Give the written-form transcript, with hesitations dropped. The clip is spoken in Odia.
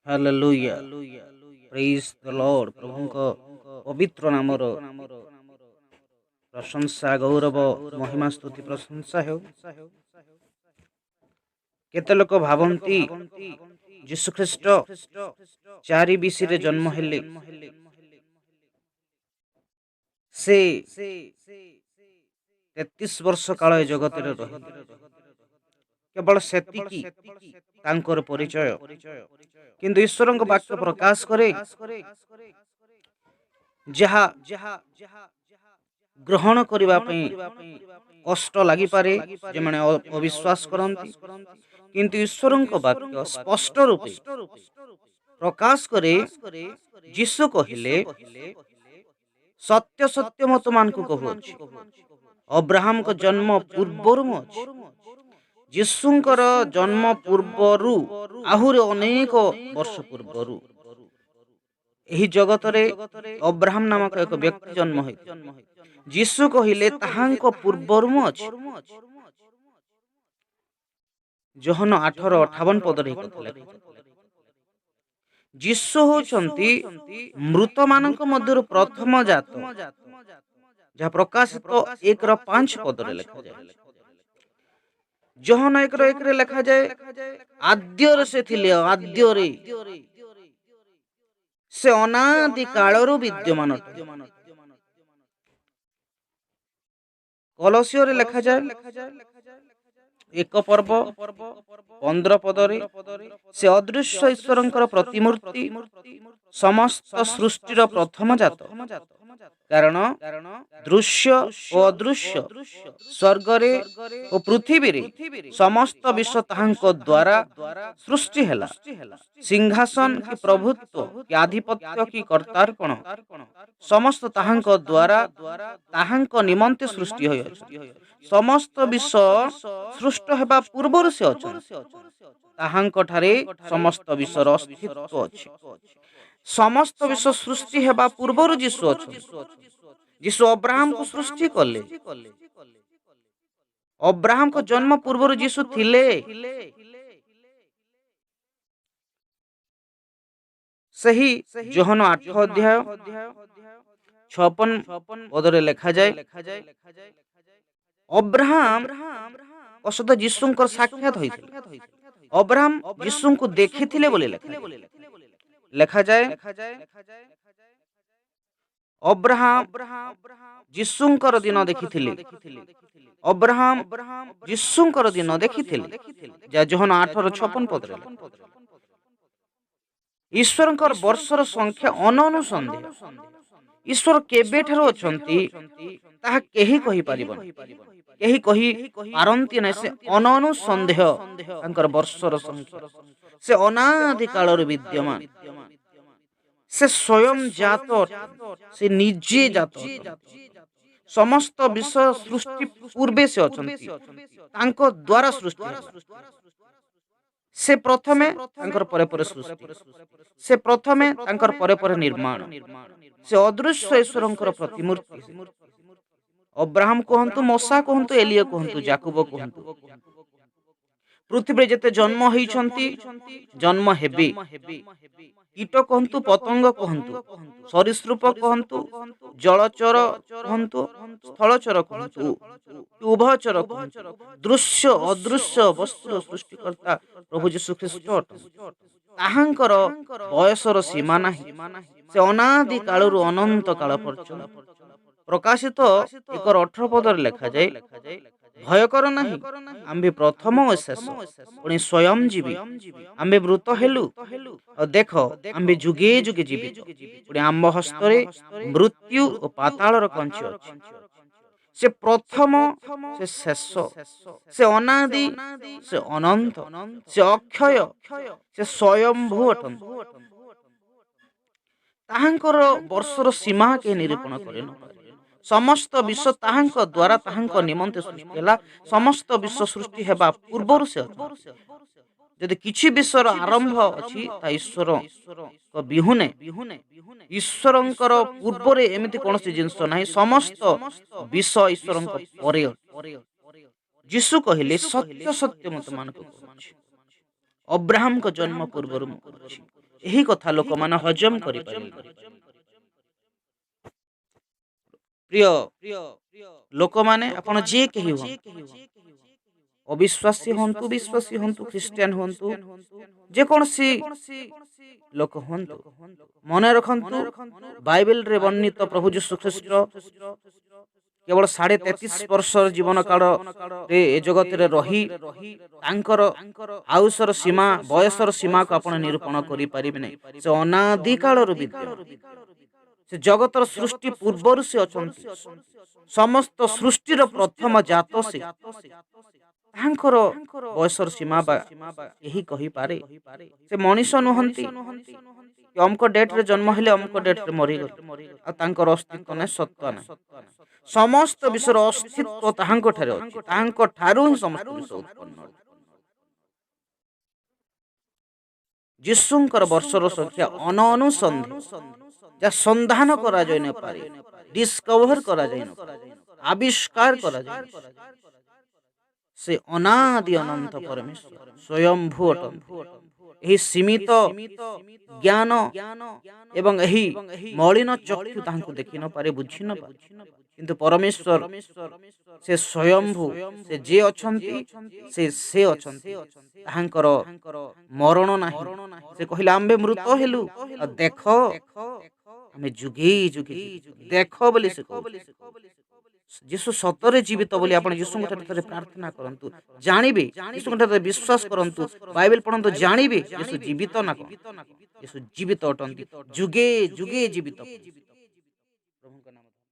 Hallelujah, praise the Lord. ପ୍ରଭୁଙ୍କ ପବିତ୍ର ନାମର ପ୍ରଶଂସା, ଗୌରବ, ମହିମା, ସ୍ତୁତି, ପ୍ରଶଂସା ହେଉ। କେତେ ଲୋକ ଭାବନ୍ତି ଯୀଶୁଖ୍ରୀଷ୍ଟ 4 ବିସିରେ ଜନ୍ମ ହେଲେ, ସେ 33 ବର୍ଷ କାଳ ଏ ଜଗତରେ ରହିଲେ, କେବଳ ସେତିକି ତାଙ୍କର ପରିଚୟ। କିନ୍ତୁ ଈଶ୍ୱରଙ୍କ ବାକ୍ୟ ପ୍ରକାଶ କରେ, ଯାହା ଗ୍ରହଣ କରିବା ପାଇଁ କଷ୍ଟ ଲାଗିପାରେ ଯେଉଁମାନେ ଅବିଶ୍ୱାସ କରନ୍ତି, କିନ୍ତୁ ଈଶ୍ୱରଙ୍କ ବାକ୍ୟ ସ୍ପଷ୍ଟ ରୂପେ ପ୍ରକାଶ କରେ। ଯୀଶୁ କହିଲେ, "ସତ୍ୟ ସତ୍ୟ ମୁଁ ତୁମମାନଙ୍କୁ କହୁଅଛି, ଅବ୍ରାହମଙ୍କ ଜନ୍ମ ପୂର୍ବରୁ ମୁଁ ଅଛି।" ଯୀଶୁଙ୍କର ଜନ୍ମ ପୂର୍ବରୁ, ଆହୁରି ଅନେକ ବର୍ଷ ପୂର୍ବରୁ ଏହି ଜଗତରେ ଅବ୍ରାହମ ନାମକ ଏକ ବ୍ୟକ୍ତି ଜନ୍ମ ହୋଇଥିଲେ। ଯୀଶୁ କହିଲେ, "ତାହାଙ୍କ ପୂର୍ବରୁ ମୁଁ ଅଛି।" ଯୋହନ 8ର 58 ପଦରେ ଏହି କଥା ଲେଖାଯାଏ। ଯୀଶୁ ହେଉଛନ୍ତି ମୃତମାନଙ୍କ ମଧ୍ୟରୁ ପ୍ରଥମ ଜାତ, ଯାହା ପ୍ରକାଶିତ 1ର 5 ପଦରେ ଲେଖାଯାଏ। ଯୋହନ 1ର 1ରେ ଲେଖାଯାଏ, ଆଦ୍ୟରେ ସେ ଥିଲେ, ଆଦ୍ୟରେ ସେ ଅନାଦି କାଳରୁ ବିଦ୍ୟମାନ ଅଟନ୍ତି। କଲସୀୟରେ ଲେଖାଯାଏ, 1 ପର୍ବ 15 ପଦରେ, ସେ ଅଦୃଶ୍ୟ ଈଶ୍ୱରଙ୍କର ପ୍ରତିମୂର୍ତ୍ତି, ସମସ୍ତ ସୃଷ୍ଟିର ପ୍ରଥମ ଜାତ। କାରଣ ଦୃଶ୍ୟ ଓ ଅଦୃଶ୍ୟ, ସ୍ୱର୍ଗରେ ଓ ପୃଥିବୀରେ ସମସ୍ତ ବିଷୟ ତାହାଙ୍କ ଦ୍ୱାରା ସୃଷ୍ଟି ହେଲା। ସିଂହାସନ କି ପ୍ରଭୁତ୍ୱ କି ଆଧିପତ୍ୟ କି କର୍ତ୍ତାପଣ, ସମସ୍ତ ତାହାଙ୍କ ଦ୍ୱାରା, ତାହାଙ୍କ ନିମନ୍ତେ ସୃଷ୍ଟି ହୋଇଅଛି। ସମସ୍ତ ବିଷୟ ସୃଷ୍ଟ ହେବା ପୂର୍ବରୁ ସେ ଅଛନ୍ତି। ତାହାଙ୍କ ଠାରେ ସମସ୍ତ ବିଷୟର ଅସ୍ତିତ୍ୱ ଅଛି। ସମସ୍ତ ବିଷୟ ସୃଷ୍ଟି ହେବା ପୂର୍ବରୁ ଯୀଶୁ ଅଛନ୍ତି। ଯୀଶୁ ଅବ୍ରାହମକୁ ସୃଷ୍ଟି କଲେ। ଅବ୍ରାହମଙ୍କ ଜନ୍ମ ପୂର୍ବରୁ ଯୀଶୁ ଥିଲେ। ସେହି ଯୋହନ 8 ଅଧ୍ୟାୟ 56 ପଦରେ ଲେଖାଯାଏ, ଅବ୍ରାହମ ସହିତ ଯୀଶୁଙ୍କର ସାକ୍ଷାତ ହୋଇଥିଲା। ଅବ୍ରାହମ ଯୀଶୁଙ୍କୁ ଦେଖିଥିଲେ ବୋଲି ଲେଖାଯାଏ। ଅବ୍ରାହମ ଯୀଶୁଙ୍କର ଦିନ ଦେଖିଥିଲେ। ଅବ୍ରାହମ ଯୀଶୁଙ୍କର ଦିନ ଦେଖିଥିଲେ, ଯାହା ଯୋହନ 8ର 56 ପଦରେ। ଈଶ୍ୱରଙ୍କର ବର୍ଷର ସଂଖ୍ୟା ଅନନୁସନ୍ଦେହ। ଈଶ୍ୱର କେବେଠାରୁ ଅଛନ୍ତି, ତାହା କେହି କହିପାରିବନି, କେହି କହି ପାରନ୍ତି ନାହିଁ। ସେ ଅନନୁସନ୍ଦେହ, ତାଙ୍କର ବର୍ଷର ସଂଖ୍ୟା। ସେ ଅନାଦି କାଳରୁ ବିଦ୍ୟମାନ। ସେ ସ୍ୱୟଂ ଜାତ, ସେ ନିଜେ ଜାତ। ସମସ୍ତ ବିଷୟ ସୃଷ୍ଟି ପୂର୍ବେ ସେ ଅଛନ୍ତି। ତାଙ୍କ ଦ୍ୱାରା ସୃଷ୍ଟି। ସେ ପ୍ରଥମେ, ତାଙ୍କର ପରେ ପରେ ସୃଷ୍ଟି। ସେ ପ୍ରଥମେ, ତାଙ୍କର ପରେ ପରେ ନିର୍ମାଣ। ସେ ଅଦୃଶ୍ୟ ଈଶ୍ୱରଙ୍କର ପ୍ରତିମୂର୍ତ୍ତି। ଅବ୍ରାହମ କୁହନ୍ତୁ, ମୋଶା କୁହନ୍ତୁ, ଏଲିୟ କୁହନ୍ତୁ, ଜାକୁବ କୁହନ୍ତୁ, ପୃଥିବୀରେ ଯେତେ ଜନ୍ମ ହେଇଛନ୍ତି, ଜନ୍ମ ହେବେ, କୀଟ କୁହନ୍ତୁ, ପତଙ୍ଗ କୁହନ୍ତୁ, ସରୀସୃପ କୁହନ୍ତୁ, ଜଳଚର କୁହନ୍ତୁ, ସ୍ଥଳଚର କୁହନ୍ତୁ, ଉଭୟଚର କୁହନ୍ତୁ, ଦୃଶ୍ୟ ଅଦୃଶ୍ୟ ବସ୍ତୁର ସୃଷ୍ଟିକର୍ତ୍ତା ପ୍ରଭୁ ଯୀଶୁ ଖ୍ରୀଷ୍ଟ ଅଟନ୍ତି। ତାହାଙ୍କର ବୟସର ସୀମା ନାହିଁ। ସେ ଅନାଦି କାଳରୁ ଅନନ୍ତ କାଳ ପର୍ଯ୍ୟନ୍ତ। ପ୍ରକାଶିତ 1ର 18 ପଦରେ ଲେଖାଯାଏ, "ଭୟ କର ନାହିଁ, ଆମ୍ଭେ ପ୍ରଥମ ଓ ଶେଷ, ପୁଣି ସ୍ୱୟଂ ଜୀବି। ଆମ୍ଭେ ମୃତ ହେଲୁ, ଆଉ ଦେଖ, ଆମ୍ଭେ ଯୁଗେ ଯୁଗେ ଜୀବିତ, ପୁଣି ଆମ୍ଭ ହସ୍ତରେ ମୃତ୍ୟୁ ଓ ପାତାଳର କଞ୍ଚି ଅଛି।" ସେ ପ୍ରଥମ, ସେ ଶେଷ, ସେ ଅନାଦି, ସେ ଅନନ୍ତ, ସେ ଅକ୍ଷୟ, ସେ ସ୍ୱୟମ୍ଭୁ ଅଟନ୍ତି। ତାହାଙ୍କର ବର୍ଷର ସୀମା କେହି ନିରୂପଣ କରିନପାରେ। ସମସ୍ତ ବିଷୟ ତାହାଙ୍କ ଦ୍ୱାରା, ତାହାଙ୍କ ନିମନ୍ତେ ସୃଷ୍ଟି ହେଲା। ସମସ୍ତ ବିଷୟ ସୃଷ୍ଟି ହେବା ପୂର୍ବରୁ ସେ ଅଛନ୍ତି। ଯଦି କିଛି ବିଷୟର ଆରମ୍ଭ ଅଛି, ତା ଈଶ୍ୱରଙ୍କ ବିହୁନେ, ଈଶ୍ୱରଙ୍କର ପୂର୍ବରେ ଏମିତି କୌଣସି ଜିନିଷ ନାହିଁ। ସମସ୍ତ ବିଷୟ ଈଶ୍ୱରଙ୍କ ପରେ। ଯୀଶୁ କହିଲେ, "ସତ୍ୟ ସତ୍ୟ ମୁଁ ତୁମମାନଙ୍କୁ କହୁଛି, ଅବ୍ରାହମଙ୍କ ଜନ୍ମ ପୂର୍ବରୁ ମୁଁ ଅଛି।" ଏହି କଥା ଲୋକମାନେ ହଜମ କରିପାରିଲେ। ପ୍ରିୟ ଲୋକମାନେ, ଆପଣ ଯିଏ କେହି ହୁଅନ୍ତୁ, ଅବିଶ୍ୱାସୀ ହୁଅନ୍ତୁ, ବିଶ୍ୱାସୀ ହୁଅନ୍ତୁ, ଖ୍ରୀଷ୍ଟିଆନ ହୁଅନ୍ତୁ, ଯେକୌଣସି ଲୋକ ହୁଅନ୍ତୁ, ମନେ ରଖନ୍ତୁ, ବାଇବେଲରେ ବର୍ଣ୍ଣିତ ପ୍ରଭୁ ଯୀଶୁ ଖ୍ରୀଷ୍ଟ କେବଳ 33.5 ବର୍ଷର ଜୀବନ କାଳରେ ଏ ଜଗତରେ ରହି ତାଙ୍କର ଆୟୁଷର ସୀମା, ବୟସର ସୀମାକୁ ଆପଣ ନିରୂପଣ କରିପାରିବେ ନାହିଁ। ସେ ଅନାଦି କାଳରୁ ବିଦ୍ୟମାନ। ସେ ଜଗତର ସୃଷ୍ଟି ପୂର୍ବରୁ ସେ ଅଛନ୍ତି। ସମସ୍ତ ସୃଷ୍ଟିର ପ୍ରଥମ ଜାତ ସେ। ତାଙ୍କର ବୟସର ସୀମା ବା କେହି କହିପାରେ? ସେ ମଣିଷ ନୁହନ୍ତି କି ଅମକ ଡେଟ୍ରେ ଜନ୍ମ ହେଲେ, ଅମକ ଡେଟ୍ରେ ମରିଗଲେ, ଆଉ ତାଙ୍କର ଅସ୍ତିତ୍ୱ ନାହିଁ, ସତ୍ତା ନାହିଁ। ସମସ୍ତ ବିଷୟର ଅସ୍ତିତ୍ୱ ତାହାଙ୍କ ଠାରେ ଅଛି। ତାହାଙ୍କ ଠାରୁ ହିଁ ସମସ୍ତ ବିଷୟ ଉତ୍ପନ୍ନ। ଯୀଶୁଙ୍କର ବର୍ଷର ସଂଖ୍ୟା ଅନଅନୁସନ୍ଧେୟ, ଯାହା ସନ୍ଧାନ କରାଯାଇ ନପାରେ, ଡିସ୍କଭର କରାଯାଇ ନପାରେ, ଆବିଷ୍କାର କରାଯାଇ ନପାରେ। ସେ ଅନାଦି ଅନନ୍ତ ପରମେଶ୍ୱର ସ୍ୱୟମ୍ଭୁ ଅଟନ୍ତି। ଏହି ସୀମିତ ଜ୍ଞାନ ଏବଂ ଏହି ମଳିନ ଚକ୍ଷୁ ତାହାଙ୍କୁ ଦେଖି ନପାରେ, ବୁଝି ନପାରେ। କିନ୍ତୁ ପରମେଶ୍ୱର ସେ ସ୍ୱୟମ୍ଭୁ। ସେ ଯିଏ ଅଛନ୍ତି, ସେ ସେ ଅଛନ୍ତି। ତାହାଙ୍କର ମରଣ ନାହିଁ। ସେ କହିଲେ, ଆମ୍ଭେ ମୃତ ହେଲୁ ଆଉ ଦେଖ, ଆମେ ଯୁଗେ ଯୁଗେ ଜୀବିତ। ଦେଖ ବୋଲି ସେ କହୁଛନ୍ତି। ଯୀଶୁ ସତରେ ଜୀବିତ ବୋଲି ଆପଣ ଯୀଶୁଙ୍କ ଠାରେ ଥରେ ପ୍ରାର୍ଥନା କରନ୍ତୁ, ଜାଣିବେ। ଯୀଶୁଙ୍କ ଠାରେ ବିଶ୍ୱାସ କରନ୍ତୁ, ବାଇବେଲ ପଢନ୍ତୁ, ଜାଣିବେ ଯୀଶୁ ଜୀବିତ ନା କଣ। ଯୀଶୁ ଜୀବିତ ଅଟନ୍ତି, ଯୁଗେ ଯୁଗେ ଜୀବିତ।